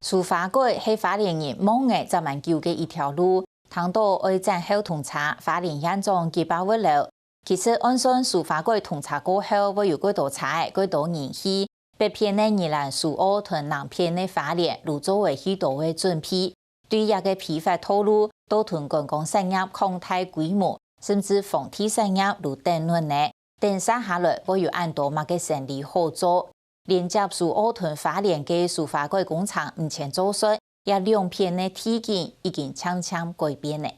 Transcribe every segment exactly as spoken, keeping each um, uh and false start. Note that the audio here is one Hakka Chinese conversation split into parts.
蘇花改係花蓮人望仔正蠻久个一條路，聽到愛戰後通車，花蓮縣長計畫會留。其實，按算蘇花改通車過後，會有幾多車仔、幾多人去，北片个宜蘭蘇澳同南片个花蓮，都做好去到个準備。對這个批發道路，到同觀光產業擴大規模，甚至房地產業都等等呢，等續下來會有恁多麼个生理好做。 連接蘇澳同花蓮个蘇花改工程毋曾做煞，這兩片个地景已經漸漸改變了。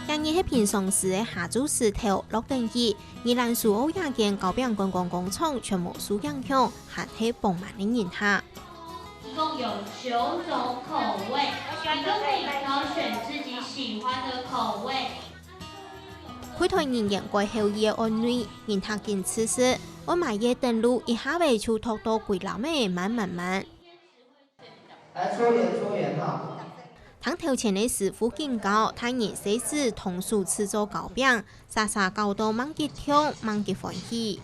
今日係平常時个下晝時頭，落等雨，宜蘭蘇澳這間糕餅觀光工場全無受影響，還係爆滿个人客。 一共有九種口味，你都可以挑選自己喜歡的口味。櫃台人員過後，佢个安慰，人客緊直直，外賣个等路一下仔就擇到歸籃仔滿滿滿。來，搓圓，搓圓哈。 聽頭前个師傅緊教，大人細子動手製作糕餅，儕儕搞到吂幾暢，吂幾歡喜。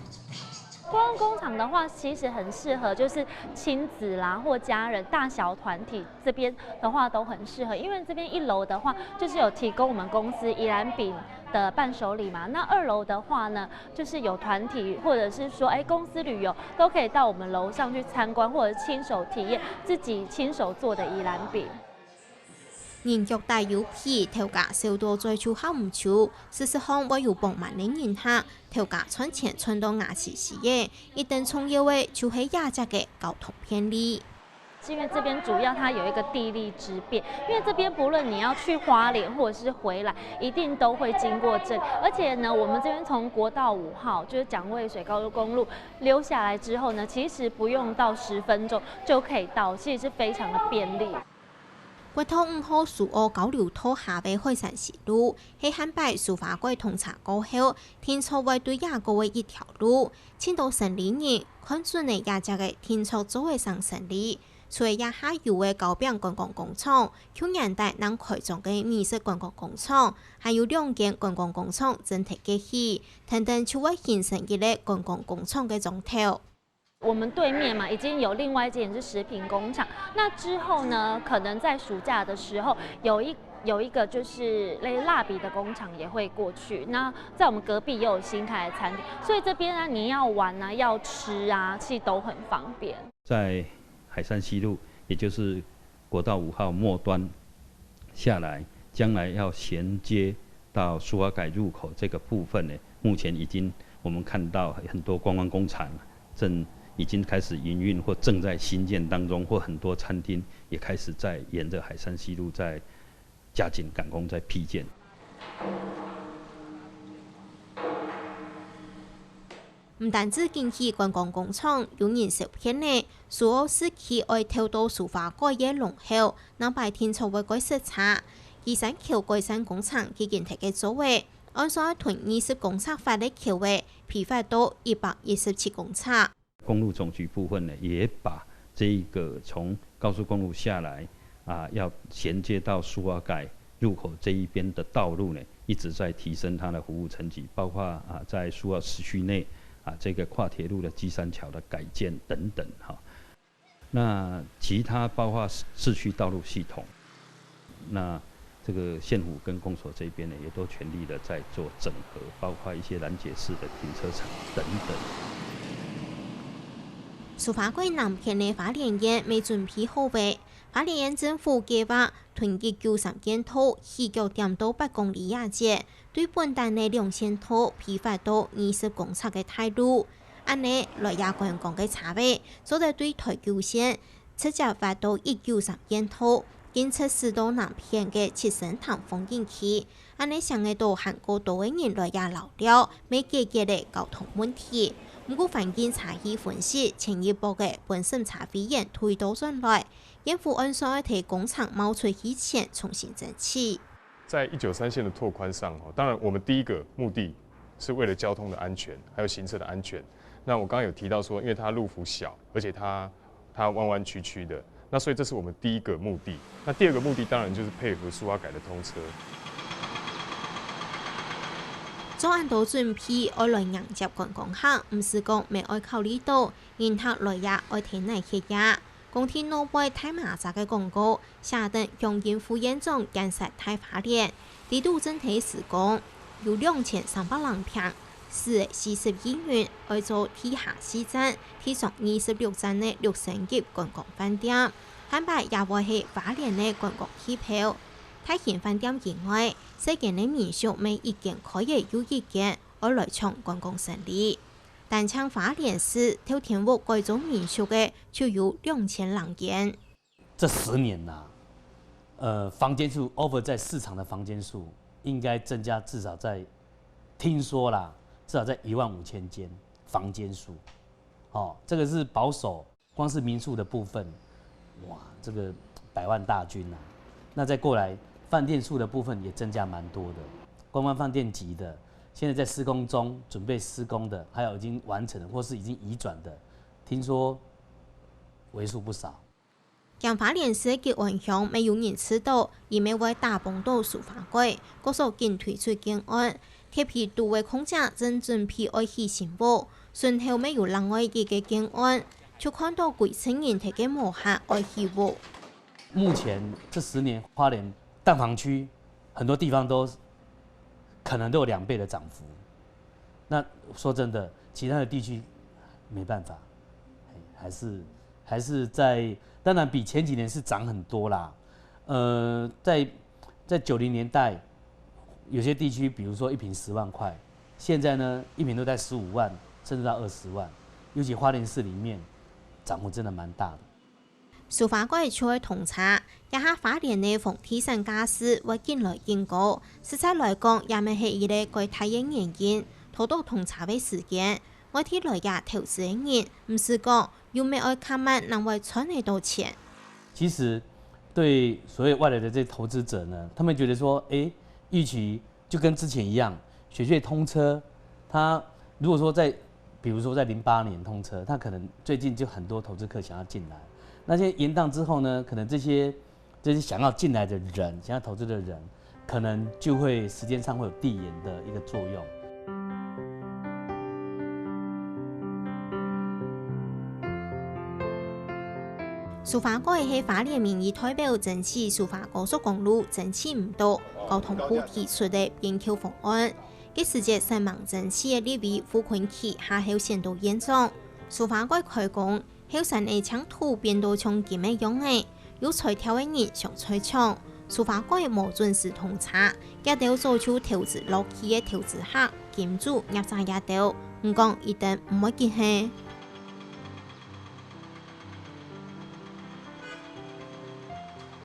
觀光工厂的話，其實很適合，就是親子啦或家人，大小團體這邊的話都很適合，因為這邊一樓的話，就是有提供我們公司宜蘭餅的伴手禮嘛。那二樓的話呢，就是有團體或者是說，哎，公司旅遊都可以到我們樓上去參觀，或者親手體驗自己親手做的宜蘭餅。 人腳底有皮，頭家笑到嘴就合毋住，事實上會有爆滿个人客，頭家賺錢賺到牙齒絲仔，一等重要个就係這隻个交通便利。是因為這邊主要它有一個地利之便，因為這邊不論你要去花蓮或者是回來，一定都會經過這裡。而且呢，我們這邊從國道五號，就是蔣渭水高速公路溜下來之後呢，其實不用到十分鐘就可以到，其實是非常的便利。 國道五號蘇澳交流道下个海產西路，係下擺蘇花改通車過後，定著會對這過个一條路。盡多生理人看準了這隻个定著做得成生理。除了這下有个糕餅觀光工場，舊年底正開張个美食觀光工場，還有兩間觀光工場正在結起，跈等就會形成一個觀光工場个莊頭。 我們對面嘛，已經有另外一間也是食品工廠。那之後呢，可能在暑假的時候，有一，有一個就是類似蠟筆的工廠也會過去。那在我們隔壁也有新開的餐廳，所以這邊呢，你要玩啊，要吃啊，其實都很方便。在海山西路，也就是國道五號末端下來，將來要銜接到蘇花改入口這個部分呢，目前已經我們看到很多觀光工廠正已經開始營運或正在興建當中，或很多餐廳也開始在沿著海山西路在加緊趕工在闢建。 毋單止緊起觀光工場，有人受騙呢，蘇澳市區愛透到蘇花改个龍口，另擺定著會過塞車。旗山橋改善工程已經在該做个，按算愛同二十公尺闊个橋仔，批發到一百一十七公尺。 公路總局部分呢，也把這一個從高速公路下來，啊，要銜接到蘇花改入口這一邊的道路呢，一直在提升它的服務層級，包括，啊，在蘇澳市區內，啊，這個跨鐵路的機山橋的改建等等，哈。那其他包括市，市區道路系統， 那這個縣府跟公所這邊呢，也都全力地在做整合，包括一些攔截式的停車場等等。蘇花改南片个花蓮縣乜準備好未？花蓮縣政府計畫，同一九三縣道起腳點到八公里這節，對本旦个兩線道批發到二十公尺个大路。恁呢，來這觀光个車仔，做得對台九線 直接斡到一九三縣道，緊直駛到南片个七星潭風景區，恁呢想得到還過多个人來這遶尞，乜解決了交通問題。毋過環境差異分析，前一駁个分審查委員推倒轉來，縣府按算愛在工程冒出去前重新爭取。在一九三線的拓寬上，哦，當然我們第一個目的是為了交通的安全，還有行車的安全。那我剛剛有提到說，因為它路幅小，而且它，它彎彎曲曲的，那所以這是我們第一個目的。那第二個目的當然就是配合蘇花改的通車。做恁多準備，愛來迎接觀光客，毋使講乜愛考慮到人客來也愛跈哪歇呀。公地路背大馬扎个廣告，寫等鄉議副議長建設大花蓮，裡肚正在施工，有兩千三百零坪，四四十億元，愛做地下四站，地上二十六站个六星級觀光飯店，下擺也會係花蓮个觀光地標。大型飯店以外，細間个民宿乜一間開仔又一間，愛來搶觀光生理。單淨花蓮市透天屋改做民宿个就有兩千零間。這十年呐、呃，房間數 offer 在市場的房間數應該增加至少在，聽說啦，至少在一萬五千間房間數。哦，這個是保守，光是民宿的部分，哇，這個百萬大軍啊。那再過來，飯店數的部分也增加蠻多的，觀光飯店級的，現在在施工中，準備施工的，還有已經完成的或是已經移轉的，聽說為數不少。 兼花蓮市吉安鄉乜有人知著，佢乜會打幫到蘇花改，故所緊推出建案。鐵皮肚个空姐正準備愛起新屋，脣頭乜有另外一個建案，就看著歸陣人在該摸黑愛起屋。目前這十年花蓮蛋黃區很多地方都可能都有兩倍的漲幅。那說真的，其他的地區沒辦法，還是還是在，當然比前幾年是漲很多啦。呃，在在九零年代，有些地區，比如說一坪十萬塊，現在呢，一坪都在十五萬，甚至到二十萬，尤其花蓮市裡面，漲幅真的蠻大的。 蘇花改就愛通車，這下花蓮个房地產價數會緊來緊高，實在來講，也乜係一個蓋大个原因。拖到通車个時間，外地來這投資个人，毋使講，又乜愛較慢正會賺得著錢。其實對所謂外來的這些投資者呢，他們覺得說，誒，預期就跟之前一樣，雪隧通車，它如果說在，比如說在零八年通車，它可能最近就很多投資客想要進來。那現在延宕之後呢，可能這些這些想要進來的人，想要投資的人，可能就會時間上會有遞延的一個作用。蘇花改係花蓮民意代表爭取蘇花高速公路爭取毋著，交通部提出个變更方案。該時節聲明爭取个立委傅崐萁下後選著縣長。蘇花改開工，後山个淨土變到像金个樣仔，有才調个人想再搶。蘇花改無準時通車，這兜早就投資落去个投資客、金主、業者這兜，毋講一定毋會記得。